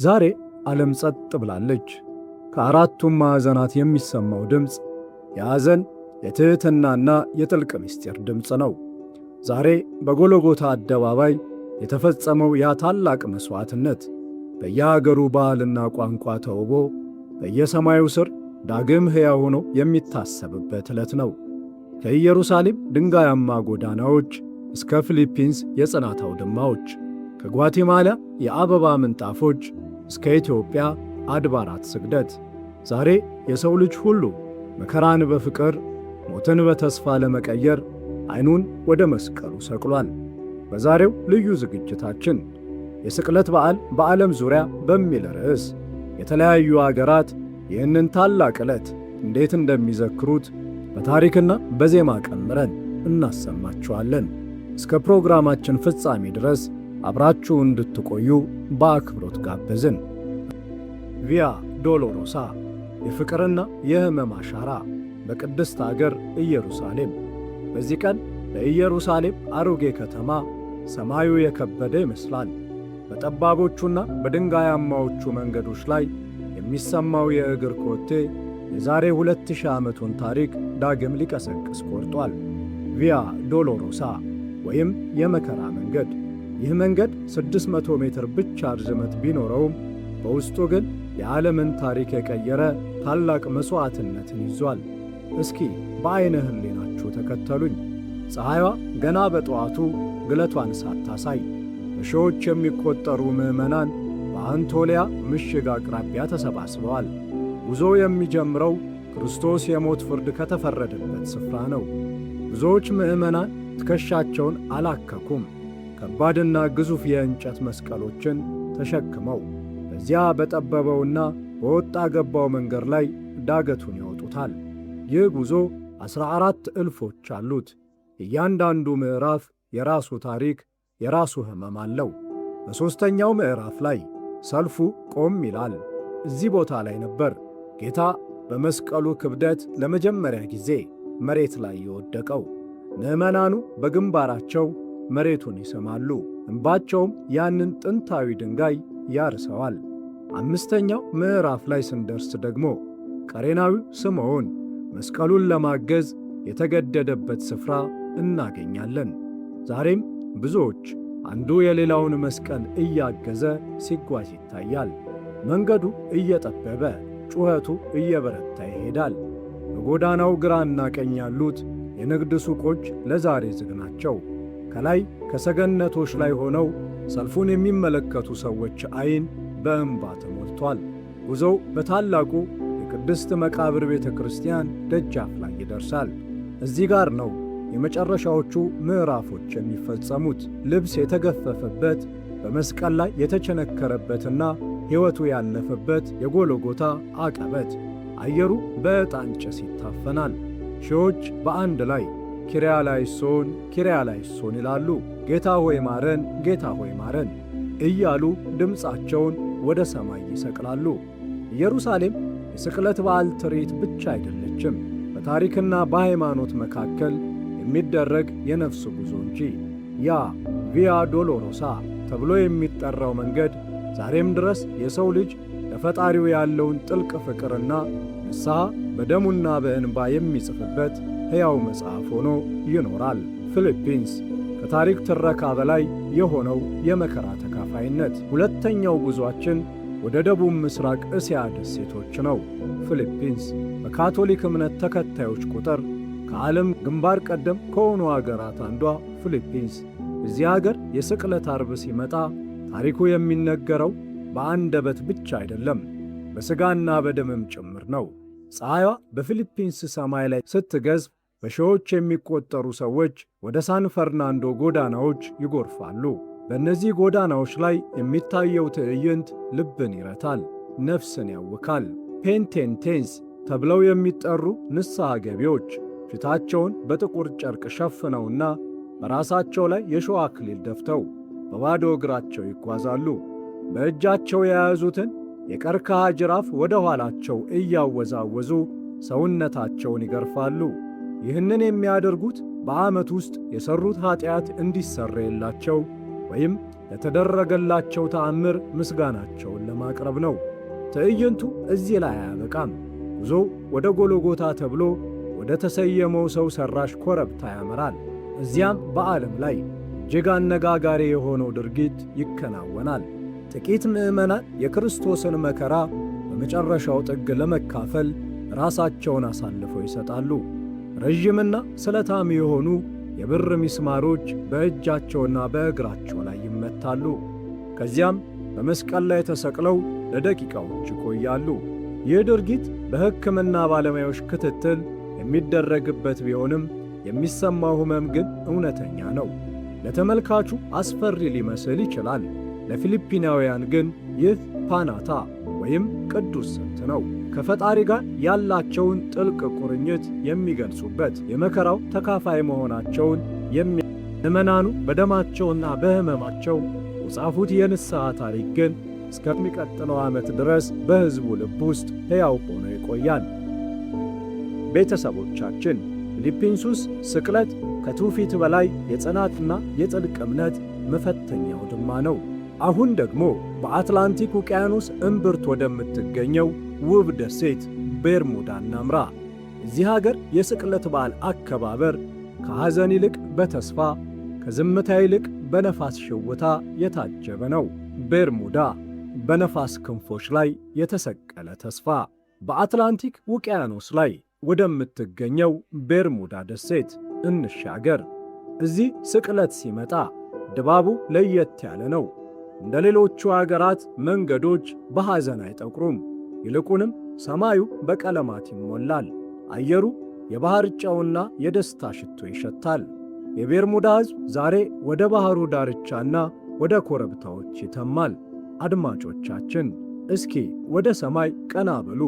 ዛሬ ዓለም ጸጥ ብላለች። ከአራቱም ማዕዘናት የሚሰማው ድምፅ የሐዘን፣ የትሕትናና የጥልቅ ምስጢር ድምፅ ነው። ዛሬ በጎልጎታ አደባባይ የተፈጸመው ያ ታላቅ መሥዋዕትነት በየአገሩ ባህልና ቋንቋ ተውቦ በየሰማዩ ስር ዳግም ሕያው ሆኖ የሚታሰብበት ዕለት ነው። ከኢየሩሳሌም ድንጋያማ ጎዳናዎች እስከ ፊሊፒንስ የጽናት አውድማዎች፣ ከጓቴማላ የአበባ ምንጣፎች እስከ ኢትዮጵያ አድባራት ስግደት፣ ዛሬ የሰው ልጅ ሁሉ መከራን በፍቅር፣ ሞትን በተስፋ ለመቀየር ዐይኑን ወደ መስቀሉ ሰቅሏል። በዛሬው ልዩ ዝግጅታችን የስቅለት በዓል በዓለም ዙሪያ በሚል ርዕስ የተለያዩ አገራት ይህንን ታላቅ ዕለት እንዴት እንደሚዘክሩት በታሪክና በዜማ ቀምረን እናሰማችኋለን። እስከ ፕሮግራማችን ፍጻሜ ድረስ አብራችሁ እንድትቆዩ በአክብሮት ጋበዝን። ቪያ ዶሎሮሳ፣ የፍቅርና የሕመም አሻራ በቅድስት አገር ኢየሩሳሌም። በዚህ ቀን በኢየሩሳሌም አሮጌ ከተማ ሰማዩ የከበደ ይመስላል። በጠባቦቹና በድንጋያማዎቹ መንገዶች ላይ የሚሰማው የእግር ኮቴ የዛሬ 2000 ዓመቱን ታሪክ ዳግም ሊቀሰቅስ ቆርጧል። ቪያ ዶሎሮሳ ወይም የመከራ መንገድ። ይህ መንገድ 600 ሜትር ብቻ ርዝመት ቢኖረውም በውስጡ ግን የዓለምን ታሪክ የቀየረ ታላቅ መሥዋዕትነትን ይዟል። እስኪ በዐይነ ሕሊናችሁ ተከተሉኝ። ፀሐይዋ ገና በጠዋቱ ግለቷን ሳታሳይ በሺዎች የሚቆጠሩ ምዕመናን በአንቶሊያ ምሽግ አቅራቢያ ተሰባስበዋል። ጉዞ የሚጀምረው ክርስቶስ የሞት ፍርድ ከተፈረደበት ስፍራ ነው። ብዙዎች ምዕመናን ትከሻቸውን አላከኩም። ከባድና ግዙፍ የእንጨት መስቀሎችን ተሸክመው በዚያ በጠበበውና በወጣ ገባው መንገድ ላይ ዳገቱን ይወጡታል። ይህ ጉዞ 14 እልፎች አሉት። እያንዳንዱ ምዕራፍ የራሱ ታሪክ፣ የራሱ ሕመም አለው። በሦስተኛው ምዕራፍ ላይ ሰልፉ ቆም ይላል። እዚህ ቦታ ላይ ነበር ጌታ በመስቀሉ ክብደት ለመጀመሪያ ጊዜ መሬት ላይ የወደቀው። ምዕመናኑ በግንባራቸው መሬቱን ይስማሉ፣ እንባቸውም ያንን ጥንታዊ ድንጋይ ያርሰዋል። አምስተኛው ምዕራፍ ላይ ስንደርስ ደግሞ ቀሬናዊው ስምዖን መስቀሉን ለማገዝ የተገደደበት ስፍራ እናገኛለን። ዛሬም ብዙዎች አንዱ የሌላውን መስቀል እያገዘ ሲጓዝ ይታያል። መንገዱ እየጠበበ፣ ጩኸቱ እየበረታ ይሄዳል። በጎዳናው ግራና ቀኝ ያሉት የንግድ ሱቆች ለዛሬ ዝግ ናቸው። ከላይ ከሰገነቶች ላይ ሆነው ሰልፉን የሚመለከቱ ሰዎች ዐይን በእንባ ተሞልቷል። ጉዞው በታላቁ የቅድስት መቃብር ቤተ ክርስቲያን ደጃፍ ላይ ይደርሳል። እዚህ ጋር ነው የመጨረሻዎቹ ምዕራፎች የሚፈጸሙት። ልብስ የተገፈፈበት፣ በመስቀል ላይ የተቸነከረበትና ሕይወቱ ያለፈበት የጎልጎታ አቀበት። አየሩ በዕጣን ጭስ ይታፈናል። ሺዎች በአንድ ላይ ኪርያላይሶን፣ ኪርያላይሶን ይላሉ። ጌታ ሆይ ማረን፣ ጌታ ሆይ ማረን እያሉ ድምፃቸውን ወደ ሰማይ ይሰቅላሉ። ኢየሩሳሌም የስቅለት በዓል ትርኢት ብቻ አይደለችም፣ በታሪክና በሃይማኖት መካከል የሚደረግ የነፍስ ጉዞ እንጂ። ያ ቪያ ዶሎሮሳ ተብሎ የሚጠራው መንገድ ዛሬም ድረስ የሰው ልጅ ለፈጣሪው ያለውን ጥልቅ ፍቅርና ንስሐ በደሙና በእንባ የሚጽፍበት ሕያው መጽሐፍ ሆኖ ይኖራል። ፊሊፒንስ፣ ከታሪክ ትረካ በላይ የሆነው የመከራ ተካፋይነት። ሁለተኛው ጉዞአችን ወደ ደቡብ ምስራቅ እስያ ደሴቶች ነው። ፊሊፒንስ በካቶሊክ እምነት ተከታዮች ቁጥር ከዓለም ግንባር ቀደም ከሆኑ አገራት አንዷ ፊሊፒንስ። እዚህ አገር የስቅለት አርብ ሲመጣ ታሪኩ የሚነገረው በአንደበት ብቻ አይደለም፣ በሥጋና በደምም ጭምር ነው። ፀሐይዋ በፊሊፒንስ ሰማይ ላይ ስትገዝፍ በሺዎች የሚቆጠሩ ሰዎች ወደ ሳን ፈርናንዶ ጎዳናዎች ይጎርፋሉ። በእነዚህ ጎዳናዎች ላይ የሚታየው ትዕይንት ልብን ይረታል፣ ነፍስን ያውካል። Penitentes ተብለው የሚጠሩ ንስሐ ገቢዎች ፊታቸውን በጥቁር ጨርቅ ሸፍነውና በራሳቸው ላይ የሾህ አክሊል ደፍተው በባዶ እግራቸው ይጓዛሉ። በእጃቸው የያዙትን የቀርከሃ ጅራፍ ወደ ኋላቸው እያወዛወዙ ሰውነታቸውን ይገርፋሉ። ይህንን የሚያደርጉት በዓመት ውስጥ የሠሩት ኀጢአት እንዲሰረይላቸው ወይም ለተደረገላቸው ተአምር ምስጋናቸውን ለማቅረብ ነው። ትዕይንቱ እዚህ ላይ አያበቃም። ጉዞው ወደ ጎሎጎታ ተብሎ ወደ ተሰየመው ሰው ሠራሽ ኮረብታ ያመራል። እዚያም በዓለም ላይ እጅግ አነጋጋሪ የሆነው ድርጊት ይከናወናል። ጥቂት ምዕመናን የክርስቶስን መከራ በመጨረሻው ጥግ ለመካፈል ራሳቸውን አሳልፈው ይሰጣሉ። ረዥምና ስለታም የሆኑ የብር ሚስማሮች በእጃቸውና በእግራቸው ላይ ይመታሉ። ከዚያም በመስቀል ላይ ተሰቅለው ለደቂቃዎች ይቆያሉ። ይህ ድርጊት በሕክምና ባለሙያዎች ክትትል የሚደረግበት ቢሆንም የሚሰማው ሕመም ግን እውነተኛ ነው። ለተመልካቹ አስፈሪ ሊመስል ይችላል። ለፊሊፒናውያን ግን ይህ ፓናታ ወይም ቅዱስ ስልት ነው። ከፈጣሪ ጋር ያላቸውን ጥልቅ ቁርኝት የሚገልጹበት፣ የመከራው ተካፋይ መሆናቸውን ምዕመናኑ በደማቸውና በሕመማቸው የጻፉት የንስሐ ታሪክ ግን እስከሚቀጥለው ዓመት ድረስ በሕዝቡ ልብ ውስጥ ሕያው ሆኖ ይቆያል። ቤተሰቦቻችን፣ ፊሊፒንስ ውስጥ ስቅለት ከትውፊት በላይ የጽናትና የጥልቅ እምነት መፈተኛው ድማ ነው። አሁን ደግሞ በአትላንቲክ ውቅያኖስ እምብርት ወደምትገኘው ውብ ደሴት ቤርሙዳ እናምራ። እዚህ ሀገር የስቅለት በዓል አከባበር ከሐዘን ይልቅ በተስፋ፣ ከዝምታ ይልቅ በነፋስ ሽውታ የታጀበ ነው። ቤርሙዳ፣ በነፋስ ክንፎች ላይ የተሰቀለ ተስፋ። በአትላንቲክ ውቅያኖስ ላይ ወደምትገኘው ቤርሙዳ ደሴት እንሻገር። እዚህ ስቅለት ሲመጣ ድባቡ ለየት ያለ ነው። እንደ ሌሎቹ አገራት መንገዶች በሐዘን አይጠቁሩም። ይልቁንም ሰማዩ በቀለማት ይሞላል። አየሩ የባሕር ጨውና የደስታ ሽቶ ይሸታል። የቤርሙዳ ሕዝብ ዛሬ ወደ ባሕሩ ዳርቻና ወደ ኮረብታዎች ይተማል። አድማጮቻችን፣ እስኪ ወደ ሰማይ ቀና በሉ።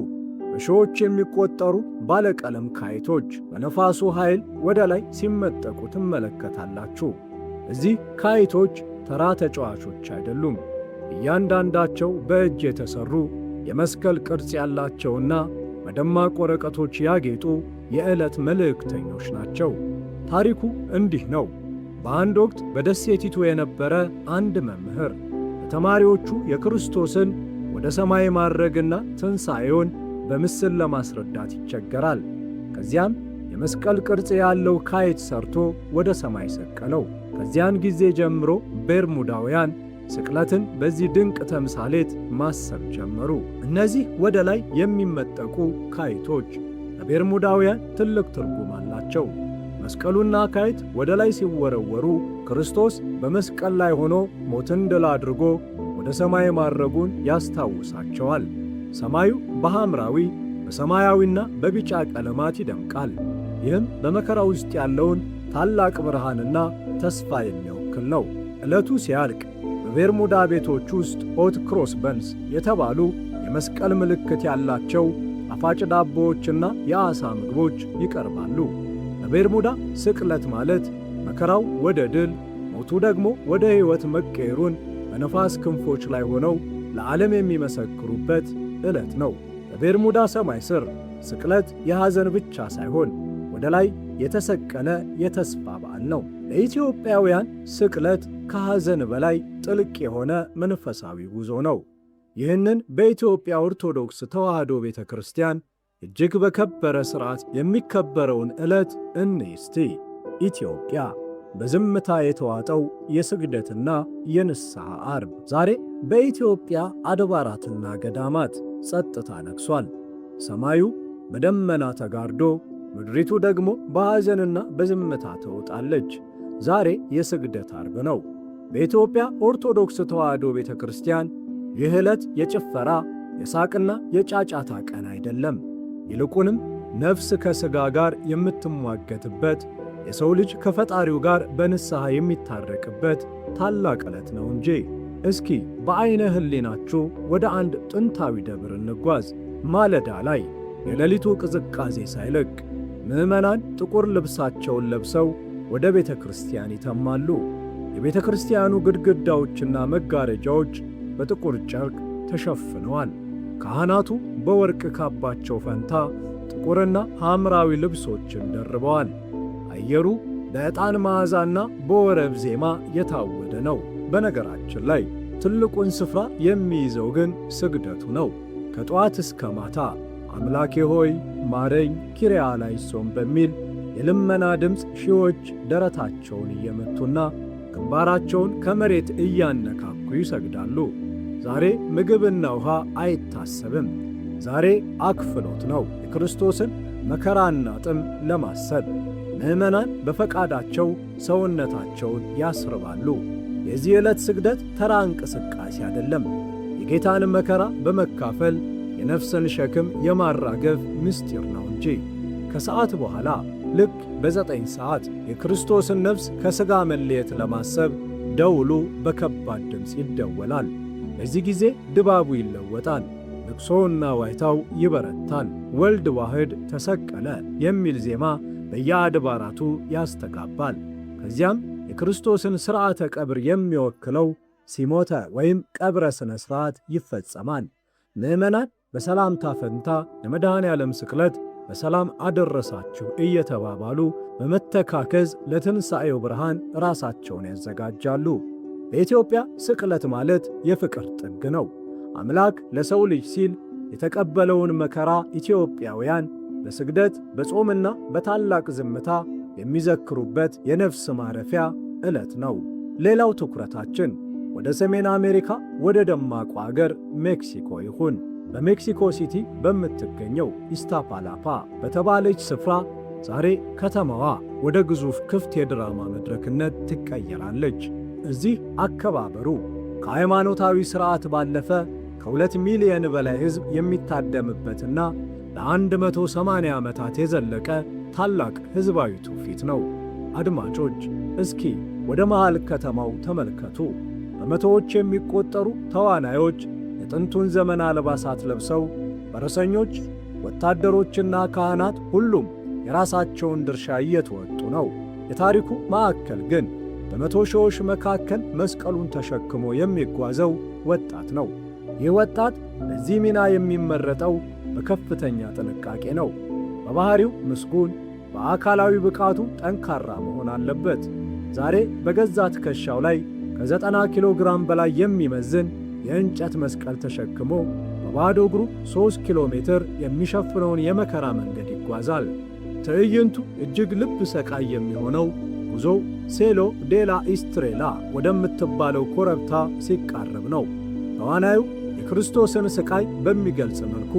በሺዎች የሚቆጠሩ ባለቀለም ካይቶች በነፋሱ ኃይል ወደ ላይ ሲመጠቁ ትመለከታላችሁ። እዚህ ካይቶች ተራ ተጫዋቾች አይደሉም። እያንዳንዳቸው በእጅ የተሠሩ የመስቀል ቅርጽ ያላቸውና በደማቅ ወረቀቶች ያጌጡ የዕለት መልእክተኞች ናቸው። ታሪኩ እንዲህ ነው። በአንድ ወቅት በደሴቲቱ የነበረ አንድ መምህር ለተማሪዎቹ የክርስቶስን ወደ ሰማይ ማረግና ትንሣኤውን በምስል ለማስረዳት ይቸገራል። ከዚያም የመስቀል ቅርጽ ያለው kite ሰርቶ ወደ ሰማይ ሰቀለው። ከዚያን ጊዜ ጀምሮ ቤርሙዳውያን ስቅለትን በዚህ ድንቅ ተምሳሌት ማሰብ ጀመሩ። እነዚህ ወደ ላይ የሚመጠቁ ካይቶች ለቤርሙዳውያን ትልቅ ትርጉም አላቸው። መስቀሉና kite ወደ ላይ ሲወረወሩ ክርስቶስ በመስቀል ላይ ሆኖ ሞትን ድል አድርጎ ወደ ሰማይ ማረጉን ያስታውሳቸዋል። ሰማዩ በሐምራዊ፣ በሰማያዊና በቢጫ ቀለማት ይደምቃል። ይህም በመከራ ውስጥ ያለውን ታላቅ ብርሃንና ተስፋ የሚወክል ነው። ዕለቱ ሲያልቅ በቤርሙዳ ቤቶች ውስጥ hot cross buns የተባሉ የመስቀል ምልክት ያላቸው ጣፋጭ ዳቦዎችና የዓሣ ምግቦች ይቀርባሉ። በቤርሙዳ ስቅለት ማለት መከራው ወደ ድል፣ ሞቱ ደግሞ ወደ ሕይወት መቀየሩን በነፋስ ክንፎች ላይ ሆነው ለዓለም የሚመሰክሩበት ዕለት ነው። በቤርሙዳ ሰማይ ስር ስቅለት የሐዘን ብቻ ሳይሆን ወደ ላይ የተሰቀለ የተስፋ በዓል ነው። ለኢትዮጵያውያን ስቅለት ከሐዘን በላይ ጥልቅ የሆነ መንፈሳዊ ጉዞ ነው። ይህንን በኢትዮጵያ ኦርቶዶክስ ተዋሕዶ ቤተ ክርስቲያን እጅግ በከበረ ሥርዓት የሚከበረውን ዕለት እንይ እስቲ። ኢትዮጵያ፣ በዝምታ የተዋጠው የስግደትና የንስሐ ዓርብ። ዛሬ በኢትዮጵያ አድባራትና ገዳማት ጸጥታ ነግሷል። ሰማዩ በደመና ተጋርዶ፣ ምድሪቱ ደግሞ በሐዘንና በዝምታ ተውጣለች። ዛሬ የስግደት ዓርብ ነው። በኢትዮጵያ ኦርቶዶክስ ተዋሕዶ ቤተ ክርስቲያን ይህ ዕለት የጭፈራ፣ የሳቅና የጫጫታ ቀን አይደለም። ይልቁንም ነፍስ ከሥጋ ጋር የምትሟገትበት፣ የሰው ልጅ ከፈጣሪው ጋር በንስሐ የሚታረቅበት ታላቅ ዕለት ነው እንጂ። እስኪ በዐይነ ሕሊናችሁ ወደ አንድ ጥንታዊ ደብር እንጓዝ። ማለዳ ላይ የሌሊቱ ቅዝቃዜ ሳይለቅ ምዕመናን ጥቁር ልብሳቸውን ለብሰው ወደ ቤተ ክርስቲያን ይተማሉ። የቤተ ክርስቲያኑ ግድግዳዎችና መጋረጃዎች በጥቁር ጨርቅ ተሸፍነዋል። ካህናቱ በወርቅ ካባቸው ፈንታ ጥቁርና ሐምራዊ ልብሶችን ደርበዋል። አየሩ በዕጣን መዓዛና በወረብ ዜማ የታወደ ነው። በነገራችን ላይ ትልቁን ስፍራ የሚይዘው ግን ስግደቱ ነው። ከጠዋት እስከ ማታ አምላኬ ሆይ ማረኝ፣ ኪርያ ላይሶን በሚል የልመና ድምፅ ሺዎች ደረታቸውን እየመቱና ግንባራቸውን ከመሬት እያነካኩ ይሰግዳሉ። ዛሬ ምግብና ውሃ አይታሰብም። ዛሬ አክፍሎት ነው፣ የክርስቶስን መከራና ጥም ለማሰብ። ምዕመናን በፈቃዳቸው ሰውነታቸውን ያስርባሉ። የዚህ ዕለት ስግደት ተራ እንቅስቃሴ አይደለም። የጌታን መከራ በመካፈል የነፍስን ሸክም የማራገፍ ምስጢር ነው እንጂ። ከሰዓት በኋላ ልክ በ9 ሰዓት የክርስቶስን ነፍስ ከሥጋ መለየት ለማሰብ ደውሉ በከባድ ድምፅ ይደወላል። በዚህ ጊዜ ድባቡ ይለወጣል። ልቅሶና ዋይታው ይበረታል። ወልድ ዋህድ ተሰቀለ የሚል ዜማ በየአድባራቱ ያስተጋባል። ከዚያም የክርስቶስን ሥርዓተ ቀብር የሚወክለው ሲሞተ ወይም ቀብረ ሥነ ሥርዓት ይፈጸማል። ምዕመናን በሰላምታ ፈንታ ለመድኃኔ ዓለም ስቅለት በሰላም አደረሳችሁ እየተባባሉ በመተካከዝ ለትንሣኤው ብርሃን ራሳቸውን ያዘጋጃሉ። በኢትዮጵያ ስቅለት ማለት የፍቅር ጥግ ነው። አምላክ ለሰው ልጅ ሲል የተቀበለውን መከራ ኢትዮጵያውያን በስግደት፣ በጾምና በታላቅ ዝምታ የሚዘክሩበት የነፍስ ማረፊያ ዕለት ነው። ሌላው ትኩረታችን ወደ ሰሜን አሜሪካ፣ ወደ ደማቁ አገር ሜክሲኮ ይሁን። በሜክሲኮ ሲቲ በምትገኘው ኢስታፓላፓ በተባለች ስፍራ ዛሬ ከተማዋ ወደ ግዙፍ ክፍት የድራማ መድረክነት ትቀየራለች። እዚህ አከባበሩ ከሃይማኖታዊ ሥርዓት ባለፈ ከ2 ሚሊየን በላይ ሕዝብ የሚታደምበትና ለ180 ዓመታት የዘለቀ ታላቅ ሕዝባዊ ትውፊት ነው። አድማጮች፣ እስኪ ወደ መሃል ከተማው ተመልከቱ። በመቶዎች የሚቆጠሩ ተዋናዮች የጥንቱን ዘመን አልባሳት ለብሰው፣ ፈረሰኞች፣ ወታደሮችና ካህናት ሁሉም የራሳቸውን ድርሻ እየተወጡ ነው። የታሪኩ ማዕከል ግን በመቶ ሺዎች መካከል መስቀሉን ተሸክሞ የሚጓዘው ወጣት ነው። ይህ ወጣት ለዚህ ሚና የሚመረጠው በከፍተኛ ጥንቃቄ ነው። በባሕሪው ምስጉን፣ በአካላዊ ብቃቱ ጠንካራ መሆን አለበት። ዛሬ በገዛ ትከሻው ላይ ከ90 ኪሎ ግራም በላይ የሚመዝን የእንጨት መስቀል ተሸክሞ በባዶ እግሩ 3 ኪሎ ሜትር የሚሸፍነውን የመከራ መንገድ ይጓዛል። ትዕይንቱ እጅግ ልብ ሰቃይ የሚሆነው ጉዞው ሴሎ ዴላ ኢስትሬላ ወደምትባለው ኮረብታ ሲቃረብ ነው። ተዋናዩ የክርስቶስን ሥቃይ በሚገልጽ መልኩ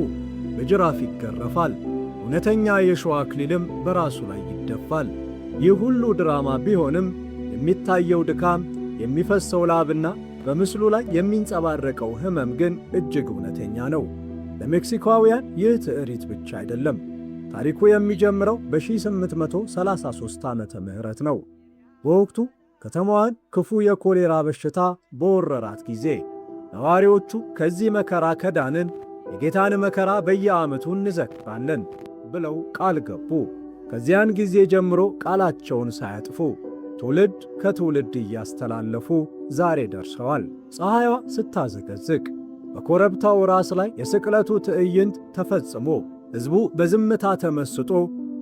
በጅራፍ ይገረፋል። እውነተኛ የሾህ አክሊልም በራሱ ላይ ይደፋል። ይህ ሁሉ ድራማ ቢሆንም የሚታየው ድካም፣ የሚፈሰው ላብና በምስሉ ላይ የሚንጸባረቀው ሕመም ግን እጅግ እውነተኛ ነው። ለሜክሲኮውያን ይህ ትርኢት ብቻ አይደለም። ታሪኩ የሚጀምረው በ1833 ዓመተ ምህረት ነው። በወቅቱ ከተማዋን ክፉ የኮሌራ በሽታ በወረራት ጊዜ ነዋሪዎቹ ከዚህ መከራ ከዳንን የጌታን መከራ በየዓመቱ እንዘክራለን ብለው ቃል ገቡ። ከዚያን ጊዜ ጀምሮ ቃላቸውን ሳያጥፉ ትውልድ ከትውልድ እያስተላለፉ ዛሬ ደርሰዋል። ፀሐይዋ ስታዘገዝቅ በኮረብታው ራስ ላይ የስቅለቱ ትዕይንት ተፈጽሞ ሕዝቡ በዝምታ ተመስጦ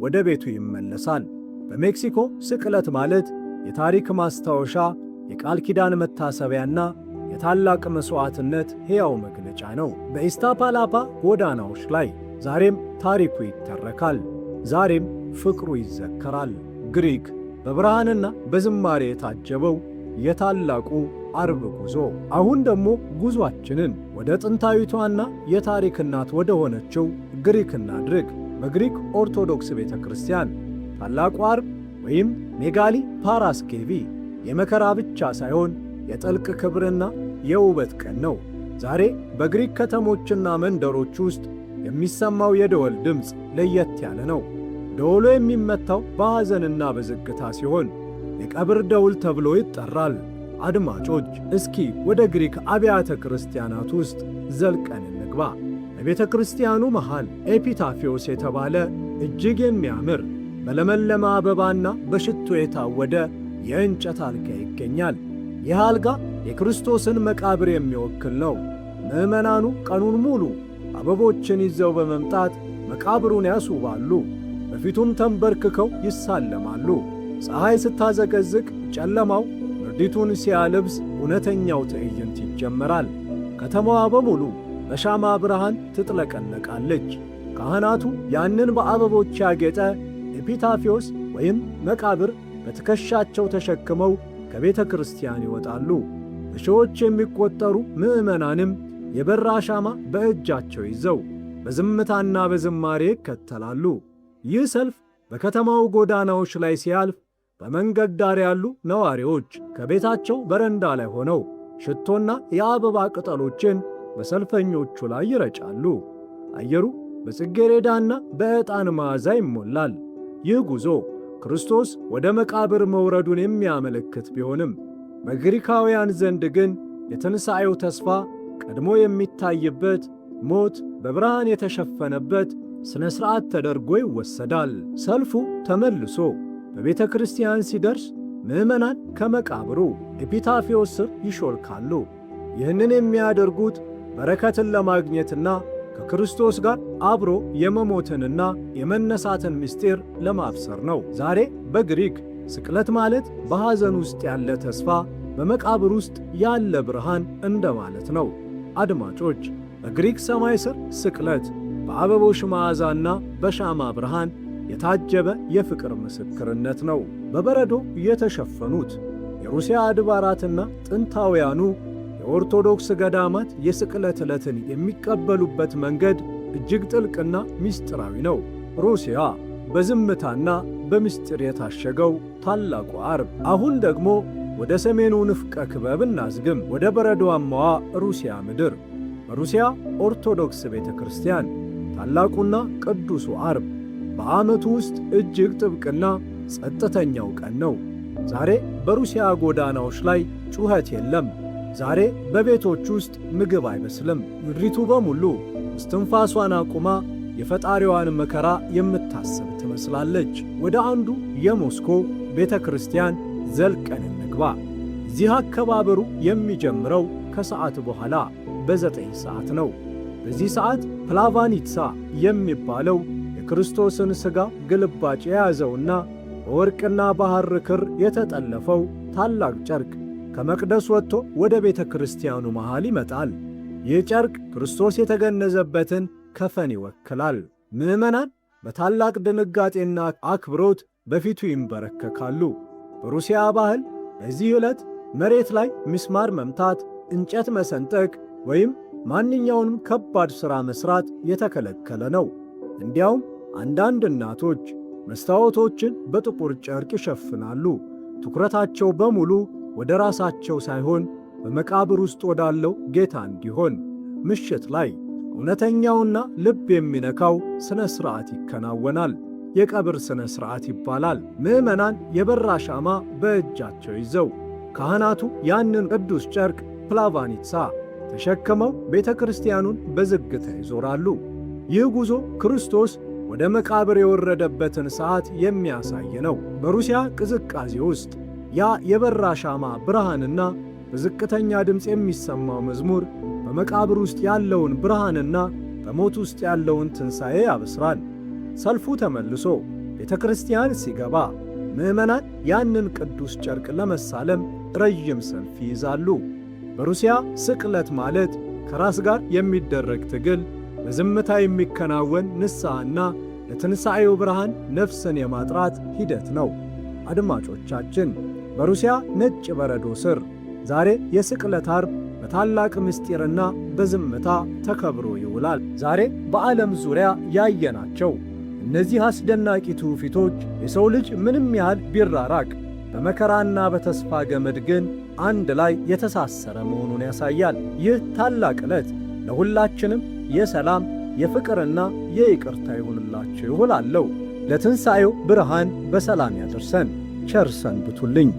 ወደ ቤቱ ይመለሳል። በሜክሲኮ ስቅለት ማለት የታሪክ ማስታወሻ፣ የቃል ኪዳን መታሰቢያና የታላቅ መሥዋዕትነት ሕያው መግለጫ ነው። በኢስታፓላፓ ጎዳናዎች ላይ ዛሬም ታሪኩ ይተረካል። ዛሬም ፍቅሩ ይዘከራል። ግሪክ፣ በብርሃንና በዝማሬ የታጀበው የታላቁ አርብ ጉዞ። አሁን ደግሞ ጉዟችንን ወደ ጥንታዊቷና የታሪክ እናት ወደ ሆነችው ግሪክ እናድርግ። በግሪክ ኦርቶዶክስ ቤተ ክርስቲያን ታላቁ አርብ ወይም ሜጋሊ ፓራስኬቪ የመከራ ብቻ ሳይሆን የጥልቅ ክብርና የውበት ቀን ነው። ዛሬ በግሪክ ከተሞችና መንደሮች ውስጥ የሚሰማው የደወል ድምፅ ለየት ያለ ነው። ደወሉ የሚመታው በሐዘንና በዝግታ ሲሆን የቀብር ደውል ተብሎ ይጠራል። አድማጮች፣ እስኪ ወደ ግሪክ አብያተ ክርስቲያናት ውስጥ ዘልቀን እንግባ። በቤተ ክርስቲያኑ መሃል ኤፒታፊዮስ የተባለ እጅግ የሚያምር፣ በለመለመ አበባና በሽቶ የታወደ የእንጨት አልጋ ይገኛል። ይህ አልጋ የክርስቶስን መቃብር የሚወክል ነው። ምዕመናኑ ቀኑን ሙሉ አበቦችን ይዘው በመምጣት መቃብሩን ያስውባሉ። በፊቱም ተንበርክከው ይሳለማሉ። ፀሐይ ስታዘቀዝቅ ጨለማው ምድሪቱን ሲያለብስ እውነተኛው ትዕይንት ይጀመራል። ከተማዋ በሙሉ በሻማ ብርሃን ትጥለቀለቃለች። ካህናቱ ያንን በአበቦች ያጌጠ ኤፒታፊዮስ ወይም መቃብር በትከሻቸው ተሸክመው ከቤተ ክርስቲያን ይወጣሉ። በሺዎች የሚቆጠሩ ምዕመናንም የበራ ሻማ በእጃቸው ይዘው በዝምታና በዝማሬ ይከተላሉ። ይህ ሰልፍ በከተማው ጎዳናዎች ላይ ሲያልፍ በመንገድ ዳር ያሉ ነዋሪዎች ከቤታቸው በረንዳ ላይ ሆነው ሽቶና የአበባ ቅጠሎችን በሰልፈኞቹ ላይ ይረጫሉ። አየሩ በጽጌረዳና በዕጣን መዓዛ ይሞላል። ይህ ጉዞ ክርስቶስ ወደ መቃብር መውረዱን የሚያመለክት ቢሆንም በግሪካውያን ዘንድ ግን የትንሣኤው ተስፋ ቀድሞ የሚታይበት፣ ሞት በብርሃን የተሸፈነበት ሥነ ሥርዓት ተደርጎ ይወሰዳል። ሰልፉ ተመልሶ በቤተ ክርስቲያን ሲደርስ ምዕመናን ከመቃብሩ ኤፒታፊዮስ ስር ይሾልካሉ። ይህንን የሚያደርጉት በረከትን ለማግኘትና ከክርስቶስ ጋር አብሮ የመሞትንና የመነሳትን ምስጢር ለማብሰር ነው። ዛሬ በግሪክ ስቅለት ማለት በሐዘን ውስጥ ያለ ተስፋ፣ በመቃብር ውስጥ ያለ ብርሃን እንደማለት ነው። አድማጮች፣ በግሪክ ሰማይ ስር ስቅለት በአበቦች መዓዛና በሻማ ብርሃን የታጀበ የፍቅር ምስክርነት ነው። በበረዶ የተሸፈኑት የሩሲያ አድባራትና ጥንታውያኑ የኦርቶዶክስ ገዳማት የስቅለት ዕለትን የሚቀበሉበት መንገድ እጅግ ጥልቅና ምስጢራዊ ነው። ሩሲያ በዝምታና በምስጢር የታሸገው ታላቁ ዓርብ። አሁን ደግሞ ወደ ሰሜኑ ንፍቀ ክበብ እናዝግም፣ ወደ በረዷማዋ ሩሲያ ምድር። በሩሲያ ኦርቶዶክስ ቤተ ክርስቲያን ታላቁና ቅዱሱ ዓርብ በዓመቱ ውስጥ እጅግ ጥብቅና ጸጥተኛው ቀን ነው። ዛሬ በሩሲያ ጎዳናዎች ላይ ጩኸት የለም። ዛሬ በቤቶች ውስጥ ምግብ አይበስልም። ምድሪቱ በሙሉ እስትንፋሷን አቁማ የፈጣሪዋን መከራ የምታስብ ትመስላለች። ወደ አንዱ የሞስኮ ቤተ ክርስቲያን ዘልቀን እንግባ። እዚህ አከባበሩ የሚጀምረው ከሰዓት በኋላ በ9 ሰዓት ነው። በዚህ ሰዓት ፕላቫኒትሳ የሚባለው የክርስቶስን ሥጋ ግልባጭ የያዘውና በወርቅና በሐር ክር የተጠለፈው ታላቅ ጨርቅ ከመቅደስ ወጥቶ ወደ ቤተ ክርስቲያኑ መሃል ይመጣል። ይህ ጨርቅ ክርስቶስ የተገነዘበትን ከፈን ይወክላል። ምዕመናን በታላቅ ድንጋጤና አክብሮት በፊቱ ይንበረከካሉ። በሩሲያ ባህል በዚህ ዕለት መሬት ላይ ምስማር መምታት፣ እንጨት መሰንጠቅ ወይም ማንኛውንም ከባድ ሥራ መሥራት የተከለከለ ነው። እንዲያውም አንዳንድ እናቶች መስታወቶችን በጥቁር ጨርቅ ይሸፍናሉ። ትኩረታቸው በሙሉ ወደ ራሳቸው ሳይሆን በመቃብር ውስጥ ወዳለው ጌታ እንዲሆን። ምሽት ላይ እውነተኛውና ልብ የሚነካው ሥነ ሥርዓት ይከናወናል። የቀብር ሥነ ሥርዓት ይባላል። ምዕመናን የበራ ሻማ በእጃቸው ይዘው፣ ካህናቱ ያንን ቅዱስ ጨርቅ ፕላቫኒትሳ ተሸክመው ቤተ ክርስቲያኑን በዝግታ ይዞራሉ። ይህ ጉዞ ክርስቶስ ወደ መቃብር የወረደበትን ሰዓት የሚያሳይ ነው። በሩሲያ ቅዝቃዜ ውስጥ ያ የበራ ሻማ ብርሃንና በዝቅተኛ ድምፅ የሚሰማው መዝሙር በመቃብር ውስጥ ያለውን ብርሃንና በሞት ውስጥ ያለውን ትንሣኤ ያበስራል። ሰልፉ ተመልሶ ቤተ ክርስቲያን ሲገባ ምዕመናን ያንን ቅዱስ ጨርቅ ለመሳለም ረዥም ሰልፍ ይይዛሉ። በሩሲያ ስቅለት ማለት ከራስ ጋር የሚደረግ ትግል፣ በዝምታ የሚከናወን ንስሐና ለትንሣኤው ብርሃን ነፍስን የማጥራት ሂደት ነው። አድማጮቻችን፣ በሩሲያ ነጭ በረዶ ስር ዛሬ የስቅለት ዓርብ በታላቅ ምስጢርና በዝምታ ተከብሮ ይውላል። ዛሬ በዓለም ዙሪያ ያየናቸው እነዚህ አስደናቂ ትውፊቶች የሰው ልጅ ምንም ያህል ቢራራቅ በመከራና በተስፋ ገመድ ግን አንድ ላይ የተሳሰረ መሆኑን ያሳያል። ይህ ታላቅ ዕለት ለሁላችንም የሰላም፣ የፍቅርና የይቅርታ ይሁንላችሁ እላለሁ። ለትንሣኤው ብርሃን በሰላም ያደርሰን። ቸር ሰንብቱልኝ።